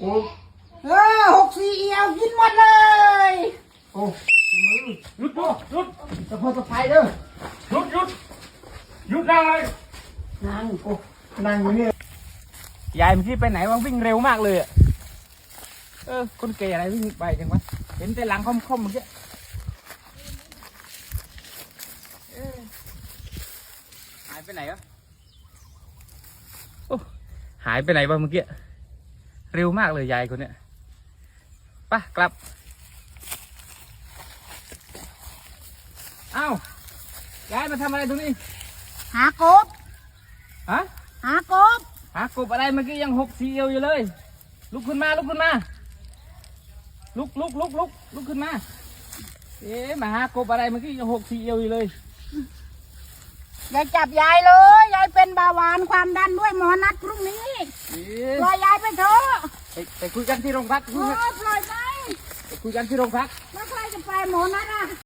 ໂອ້ ເອີ ຫົກສີ່ອຽວກິນໝົດເລີຍ. ໂອ້ ໝູ ຢຸດ ຢຸດ ຢຸດ ສະເພີສະໄພເດີ ຢຸດ ຢຸດ ຢຸດ ນັ່ງເລີຍ ນັ່ງ ໂອ້ ນັ່ງຢູ່ນີ້. ຍາຍເມື່ອກີ້ໄປໄຫນວະ? ວິ່ງເລັວມາກເລີຍອະ. ເອີ ຄົນແກ່ອະໄລວິ່ງໄວຈັ່ງວະ? ເຫັນແຕ່ຫຼັງຄ່ອມໆເມື່ອກີ້. ເອີ ຫາຍໄປໄຫນວະ? ໂອ້ ຫາຍໄປໄຫນວະເມື່ອກີ້? ເລັວມາກເລີຍຍາຍຄົນເນີ້ຍ. ໄປ ກັບ. ອ້າວ ຍາຍມາທຳອະໄລຕົງນີ້? ຫາກົບ. ຮະ? ຫາກົບ. ຫາກົບອະໄລ? ເມື່ອກີ້ຍັງຫົກສີ່ອຽວຢູ່ເລີຍ. ລຸກຂຶ້ນມາ ລຸກຂຶ້ນມາ ລຸກ ລຸກ ລຸກ ລຸກ ລຸກຂຶ້ນມາ. ເອ ມາຫາກົບອະໄລ? ເມື່ອກີ້ຍັງຫົກສີ່ອຽວຢູ່ເລີຍ. ຢ່າຈັບຍາຍເລີຍ ຍາຍເປັນເບົາຫວານຄວາມດັນດ້ວຍ ໝໍນັດພລຸ່ງນີ້. ເອ ປ່ອຍຍາຍໄປເຖາະ. ໄປ ໄປຄຸຍກັນທີ່ໂຮງພັກ. ໂອ້ຍ ປ່ອຍໄປ. ໄປຄຸຍກັນທີ່ໂຮງພັກ. ແລ້ວໃຜຈະໄປ ໝໍນັດອະ?